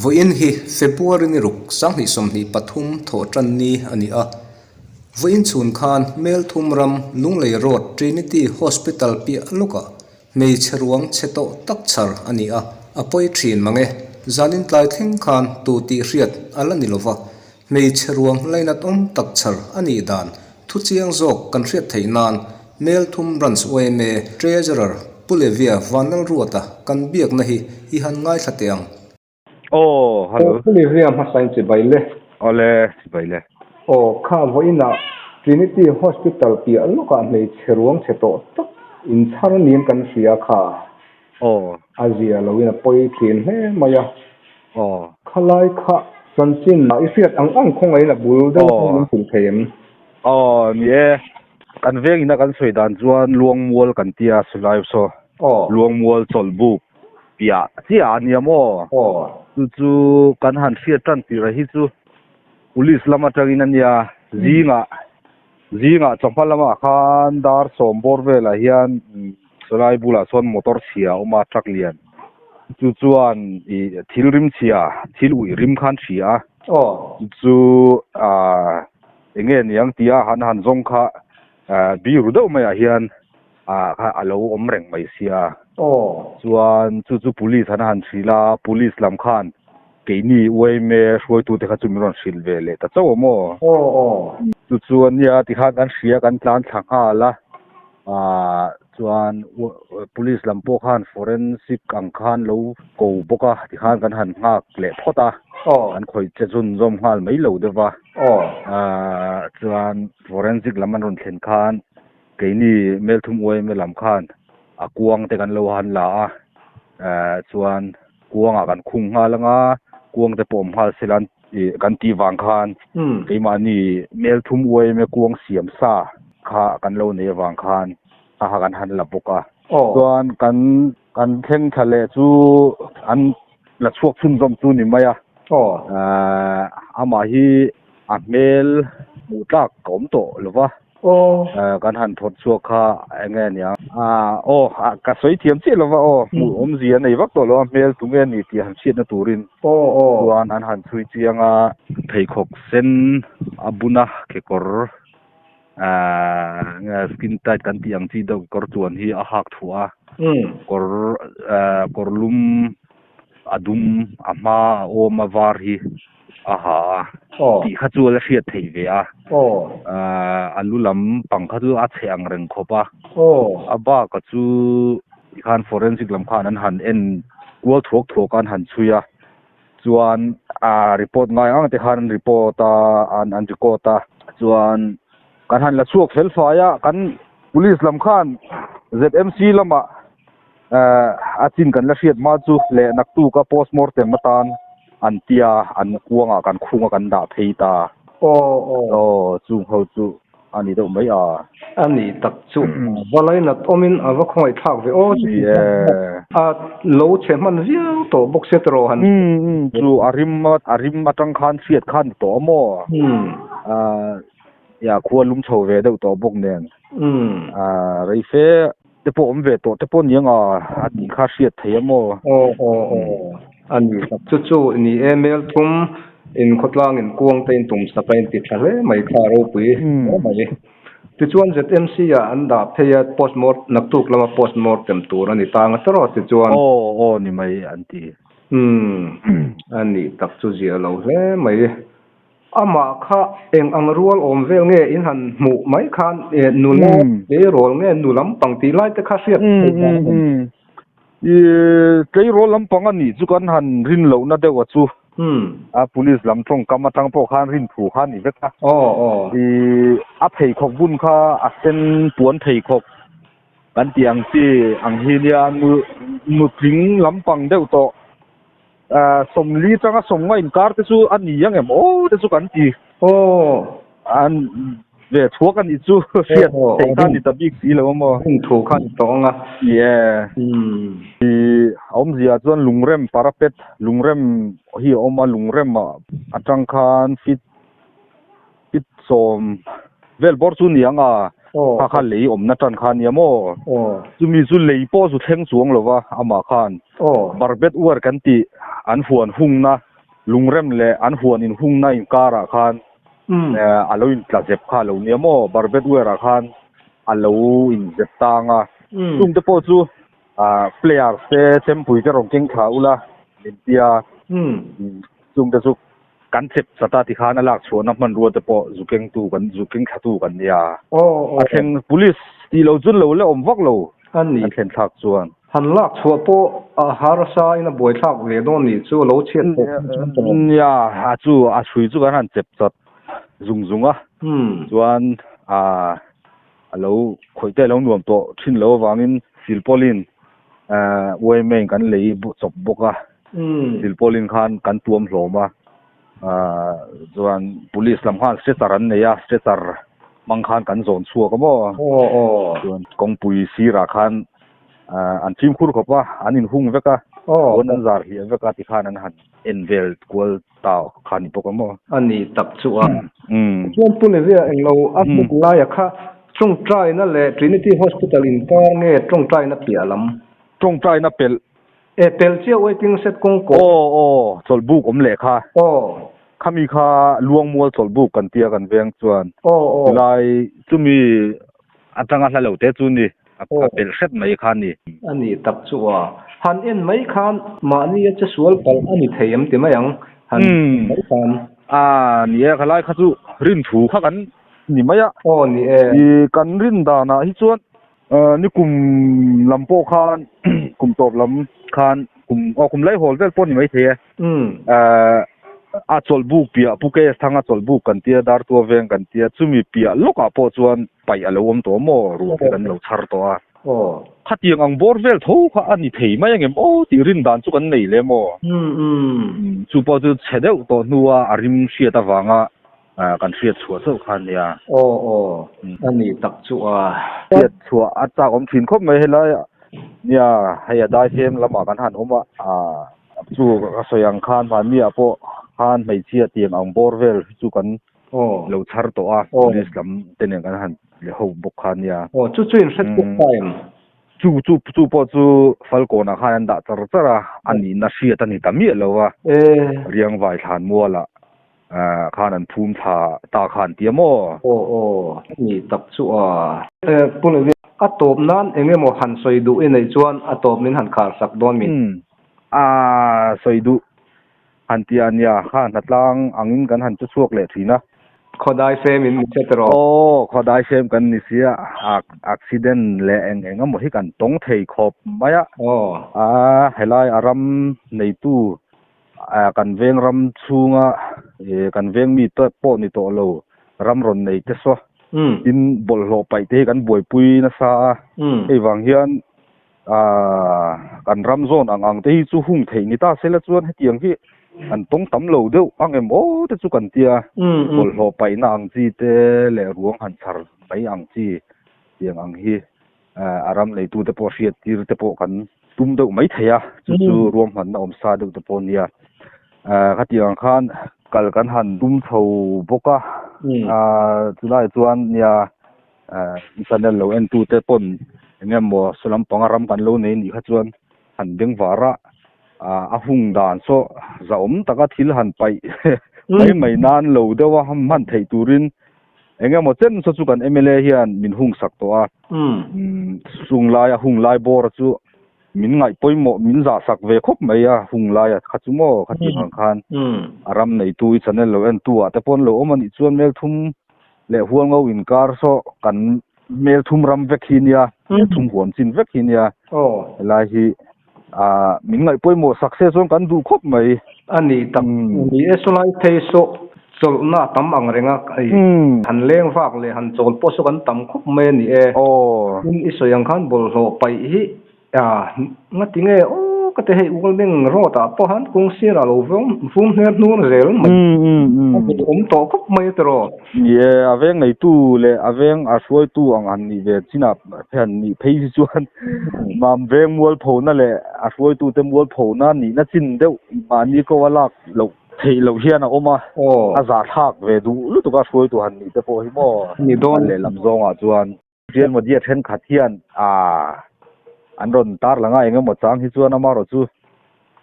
Vawiin hi February ni ruk sanghnih sawmhnih pathum thawh tan ni a ni a. Vawiin chhun khan Melthum ram Lunglei Road Trinity Hospital piah lawkah hmeichhe ruang chhe tawh tak chhar a ni a, a pawi thin mang e. Zanin tlai thleng khan tu tih hriat a la ni lova, hmeichhe ruang lainat awm tak chhar a nih dan thu chiang zawk kan hriat theih nan Melthum Branch yma Treasurer Pu Levia Vanlalruata kan biakna hi i han ngaithla teh ang. Aw, hello. Pu Levia hmasain chibai le. Awle, chibai le. Aw, kha vawiinah Trinity Hospital piah lawkah hmeichhe ruang chhe tawh tak inchhar niin kan hria kha. Aw. A zia loin a pawi thin hle mai a. Aw. Khalai kha chanchin i hriat ang ang khawngaihin a bul deuh khan min hrilh thei em? Aw, ni e. Kan vengin a kan sawi dan chuan Luangmual kan tia Sulai saw. Aw. Luangmual chawlhbuk. Piah chiah a nia maw? Aw. Chu chu kan han hriat tan tirh a hi chu Police lam atangin a nia, zingah zingah chawhma lamah khan dar sawm bawr velah hian chulai bulah chuan motor chhia a awm a truck lian. Chu chuan ih thil rim chhia thil uih rim khan hria a. Aw. Chu chu ah eng nge niang tia han han zawng kha ah biru deuh maiah hian ah kha a lo awm reng mai sia. Aw. Chuan chu chu police an han hrilh a, police lam khan keini yma hruaitute kha chu min rawn hrilh ve leh ta chauh a maw? Aw aw. Chu chu a nia tikhan kan hria kan tlan thla nghal a, ah chuan police lam pawh khan forensic ang khan lo ko bawk a tikhan kan han nghak leh phawt a, kan khawih che chhunzawm nghal mai lo deuh va. Aw. Ah chuan forensic lam an rawn thlen khan Keini Melthum yma lam khan a kuang te kan lo han la a, eh chuan kuangah kan khung nghal anga kuang te pawh awm nghal sela ih kan tih vang khan keimahni Melthum yma kuang siam sa kha kan lo nei avang khan a kha kan han la bawk a. Chuan kan kan thleng thla leh chu an la chhuak chhunzawm chu ni mai a, eh amah hi a hmel hmuh tlak ka awm tawh lo va. Aw. Kan han thawt chhuak kha eng nge nia? Aw, ka sawi thiam chiah lo va aw, hmuh awmzia a nei vak tawh lo a, hmel tu nge ni tih han hriatna turin chuan an han chhui chiang a. Pheikhawk sen a bun a, kekawr nge skin tight kan tih ang chi deuh kekawr chuan hi a hak thuah a, kawr kawr lum a dum a hma a awm a var hi a ha a tih kha chu a la hriat theih ve a, a lu lam pang kha chu a chhe ang reng khawp a, a bak a chu tikhan forensic lam khan an han en kual thuak thuak a an han chhui a, chuan a report ngai ang te khan an report a an record a, chuan kan han la chhuak fel fai a, kan police lam khan ZMC lamah A chin kan la hriat hma chu leh naktuk a postmortem atan an tia an kuangah kan khunga kan dah phei ta. Aw aw. Aw chung ho chu a ni deuh mai a. A ni tak chu va lainat awmin a va khawngaih thlak ve aw chu. Ni e. A lo chhe hman viau tawh bawk sia tiraw han. Umm chu a rim a rim atang khan hriat khan ni tawh a maw. Umm. Ya khua lum chho ve deuh tawh bawk nen. Umm. Rei fe. Te pawh awm ve tawh te pawh ni anga a tih kha hriat thei a maw? Aw aw aw a ni tak chu chu ni e mel thum in khawtlang in kuang te in tum sak a in ti tha hle mai kha ropui hle mai. Tichuan ZMC ah an dah phei a postmort naktuk lama postmortem tur a ni ta anga tawrh tichuan. Aw aw ni mai an ti. Umm a ni tak chu zia lo hle mai. Amah kha eng ang rual awm vel nge in han hmuh mai khan nula tleirawl nge nu lampang tih lai te kha hriat theih dan a awm. I tleirawl lampang a nih chu kan han rin lohna deuh a chu. A police lam tawngkam atang pawh khan rin thu kha a ni vek a. I a pheikhawk bun kha a sen puan pheikhawk kan tih ang chi ang hi nia nutling lampang deuh tawh. Sawmli tanga sawmnga inkar te chu a ni ang em aw te chu kan ti. Aw. An ve chhuak a nih chu hriat theih kha a ni ta bik si lo a maw. Hun thu kha a ni tawh ang a. Ni e. I awmzia chuan lungrem parapet lungrem hi a awm a lungrem atang khan fit fit sawm vel bawr chu ni ang a. Kha kha lei awmna tan kha ania maw? Chumi chu lei pawh chu thleng chuang lo va amah khan barbed wire kan tih an huan hungna lungrem leh an huan inhungna inkarah khan a lo intla zep kha a lo nia maw? Barbed wire ah khan a lo inzep tang a. Chungte pawh chu players te chempui te rawn keng thla ula min tia. Chungte chu kan chep chat a tikhan a lak chhuahna hmanrua te pawh zu kengtu kan zu keng thlatu kan nia. A thleng police tih lo chun lo la awm vak lo a thlen thlak chuan. Han lak chhuah pawh a harsa in a buaithlak ve dawn nih chu a lo chhiat tawh chuan tawh. Nia a chu a chhui chu kan han chep chat zung zung a chuan a a lo khawih te a lo nuam tawh thin lo avangin silpawlin yma in kan lei chawp bawk a silpawlin khan kan tuam hlawm a chuan police lam khan stretcher an nei a stretcher hmang khan kan zawn chhuak a maw chuan kawngpui sirah khan an fimkhur khawp a an inhung vek a puan an zar hliah vek a tikhan an han en vel kual ta kha ni bawk a maw? A ni tak chu a. Chuan Pu Levia englo a hmuk laia kha tawngtaina leh Trinity Hospital inkar nge tawngtaina piah lam? Tawngtaina pelh. E pel chiah waiting shed kawng kawh. Aw aw chawlhbuk awm leh kha. Aw. Khami kha Luangmual chawlhbuk kan tia kan veng chuan. Aw aw. Chulai chumi atanga hla lo te chu ni. A pelh hret mai kha a ni. A ni tak chu a. Han en mai khan mahni a che sual palh a ni thei em ti mai ang. Han en mai khan. A ni e, khalai kha chu rin thu kha kan ni mai a. Aw ni e. I kan rin danah hi chuan ni kum lam pawh khan kum tawp lam khan kum aw kum laihawl vel pawh a ni mai thei e. A chawlhbuk piah Pu KS Thanga chawlhbuk kan tia Dartua veng kan tia chumi piah lawkah pawh chuan paih a lo awm tawh maw ruang te kan lo chhar tawh a. Khatiang ang bawr vel tho kha a ni thei mai angem aw tih rin dan chu kan nei lem aw. Chu pawh chu chhe deuh tawh hnua a rim hriat avanga kan hriat chhuah chauh kha a nia. Aw aw a ni tak chu a. Hriat chhuah a chak awm thin khawp mai helai nia hei a daifem lamah kan han awm a chu ka sawi ang khan mahni ah pawh khan hmeichhia tiang ang bawr vel hi chu kan lo chhar tawh a police lam te nen kan han leh ho bawk kha nia. Aw chu chu in hret bawk ta em? Chu chu chu pawh chu Falkawnah khan an dah char char a, a nihna hriat a ni ta miah lo a. Riangvai Thlanmualah khan an phum thla ta kha an ti a maw? Aw aw, a ni tak chu a. Pu Levi, a tawp nan eng emaw han sawi duh i neih chuan a tawp min han khar sak dawn mi? Umm, a sawi duh Han ti a nia, kha hnatlang angin kan han chu chhuak leh thin a. Khawdai sem in ni che tawh. Aw, khawdai sem kan ni sia, accident leh eng eng emaw hi kan tawng thei khawp mai a. Aw. A, helai a ram neitu kan veng ram chhunga kan veng mi te pawh ni tawh lo, ram rawn nei te saw. Tin, bawlhhlawh paih te hi kan buaipui nasa a, hei vang hian Aaa, kan ram zawn ang ang te hi chu hung theih ni ta sela chuan hetiang hi an tawng tam lo deuh ang em aw te chu kan tia. Bawlhhlawh paihna ang chi te leh ruang han chhar mai ang chi tiang ang hi a ram neitu te pawh hriat tir te pawh kan tum deuh mai thei a, chu chu ruahmanna awm sa deuh te pawh a nia. Aaa, khatiang ang khan kal kan han tum chho bawk a, aaa chulaiah chuan nia I channel lo en tu te pawn eng emaw saw lampanga ram kan lo nei nih kha chuan han beng var a, a hung dan saw zahawm taka thil han paih mai mai nan lo deuh a hman theih turin eng emaw chen saw chu kan mla hian min hung sak tawh a, chung laia hung lai bawr chu Min ngaih pawimawh min zah sak ve khawp mai a, hung laia kha chu maw kha tih ang khan a ram neitu i channel lo en tu ah te pawn lo awm a nih chuan Melthum leh Hualngo inkar saw kan Melthum ram vek hi nia, Melthum huam chin vek hi nia, helai hi min ngaih pawimawh sak se chuan kan duh khawp mai. A ni tak, ni e sawlai phei saw chawlhna a tam ang reng a, han leng vak leh han chawl pawh saw kan tam khawp mai a ni e. Tin i sawi ang khan bawlhhlawh paih hi ngati nge aw ka ti hei Ualmeng road ah pawh han kawng sir ah lo vum hner hnur zel mai a awm tawh khawp mai a tiraw. Ni e, a veng neitu leh a veng a hruaitu ang han nih ve chinah han nih phei hi chuan mam veng mualphona leh a hruaitute mualphona nihna chin deuh mahni ko a lak loh Theih loh hian a awm a, a zahthlak ve duh lutuk a hruaitu han nih te pawh hi maw Ni dawn. Lehlam zawngah chuan. Social media thenkhat hian ah an rawn tarlang a, engemaw chang hi chuan amaherawhchu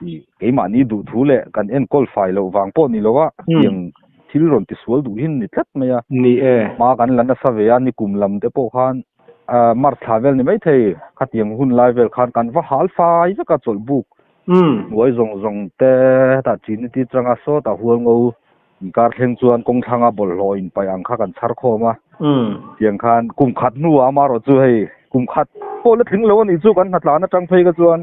ih keimahni duhthu leh kan enkawl fai loh vang pawh ni lo a, tiang thil rawn tisual duh hi ni tlat mai a. Ni e. Hma kan la nasa ve a, nikum lam te pawh khan ah March thla vel ni maithei khatiang hun lai vel khan kan va hal fai vek a chawlhbuk hnuai zawng zawng te hetah Trinity changa sawtah hualngo Inkar thleng chuan kawng thlanga bawlhhlawh inpaih ang kha kan chhar khawm a, tiang khan kum khat hnuah amaherawh chu hei kum khat pawh la tling lo a nih chu kan hnatlan atang phei kha chuan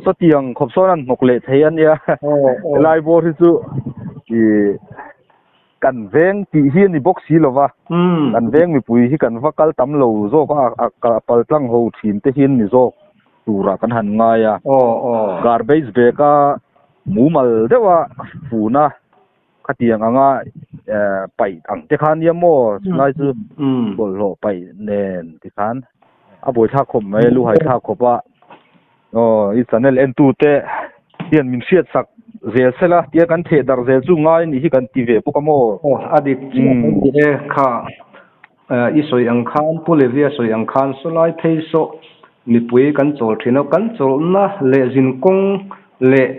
sawtiang khawp sawn an hnawk leh thei a nia. Helai bawr hi chu ih kan veng tih hi a ni bawk si lo va, kan veng mipui hi kan va kal tam lo zawk a, a paltlang ho thin te hi an ni zawk turah kan han ngai a. Garbage bag a Mumal deuha funa khatiang anga paih ang te kha nia maw chulai chu bawlhhlawh paih nen tikhan a buaithlak khawp mai a luhai thlak khawp a aw i channel entu te hian min hriat sak zel sela tia kan theh darh zel chu ngai anih hi kan ti ve bawk a maw. Aw a dik chiah a ni e kha i sawi ang khan Pu Levia sawi ang khan sawlai phei saw mipui kan chawl thin a, kan chawlhna leh zinkawng leh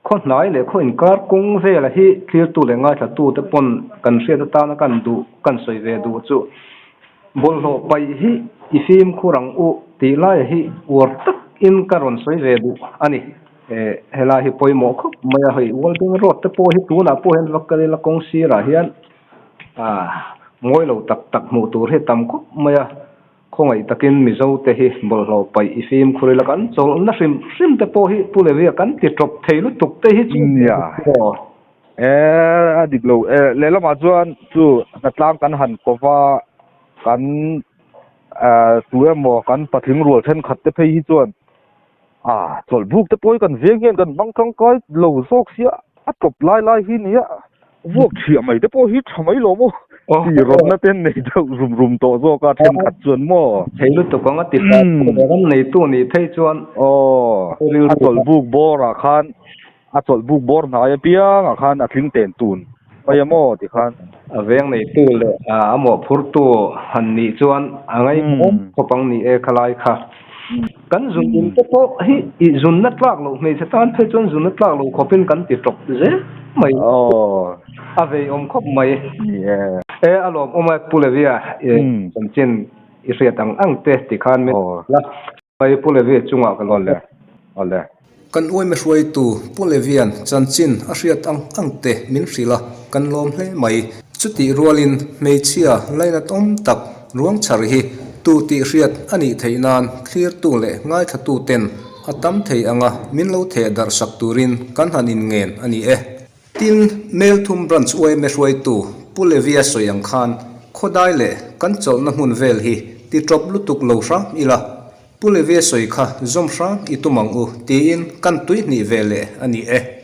khaw hnai leh khaw inkar kawng vela hi thlirtu leh ngaithlatute pawn kan hriat atana kan duh kan sawi ve duh chu bawlhhlawh paih hi i fimkhur ang u tih laia hi uar takin ka rawn sawi ve duh a ni. Helai hi pawimawh khawp mai a, hei Welding Road te pawh hi tunah pawh hian va kal ila kawng sirah hian ah mawi lo tak tak hmuh tur hi tam khawp mai a. Khawngaih takin Mizo te hi bawlhhlawh paih i fimkhur ila kan chawlhna hrim hrim te pawh hi Pu Levia kan ti tawp thei lutuk te hi chu Nia. E a dik lo e lehlamah chuan chu hnatlang kan han ko va kan tu emaw kan patling rual thenkhat te phei hi chuan a chawlhbuk te pawh hi kan veng hian kan hmang tangkai lo zawk sia a tawp lai lai hi nia vuak thiah mai te pawh hi tha mai lo maw tih rawnna te nei deuh rum rum tawh zawk a thenkhat chuan maw thei lutuk ang a ti fai ram neitu nih phei chuan aw a chawlhbuk bawrah khan A chawlh buk bawr hnai apiangah khan a tling ten tun mai a maw ti khan. A veng neitu leh a mawhphurtu han nih chuan a ngaihawm khawp ang ni e khalai kha. Kan zun in te pawh hi i zunna tlak loh hmeichhe tan phei chuan zunna tlak loh khawpin kan ti tawp zel mai. A veiawm khawp mai. E a lawmawm e Pu Levia chanchin i hriat ang ang te ti khan min la. Pai Pu Levia chungah ka lawm e. Awle. Kan uaime hruaitu Pu Levia'n chanchin a hriat ang ang te min hrilh a, kan lawm hle mai. Chutih rualin hmeichhia lainat awm tak ruangchhar hi tu tih hriat a nih theih nan thlirtu leh ngaithlatu ten a tam thei anga min lo theh darh sak turin kan han inngen a ni e. Tin, Melthum Branch yma hruaitu Pu Levia sawi ang khan khawdai leh kan chawlhna hmun vel hi ti tawp lutuk lo hram ila, Pu Levia sawi kha zawm hram i tum ang u tiin kan tui hnih ve leh a ni e.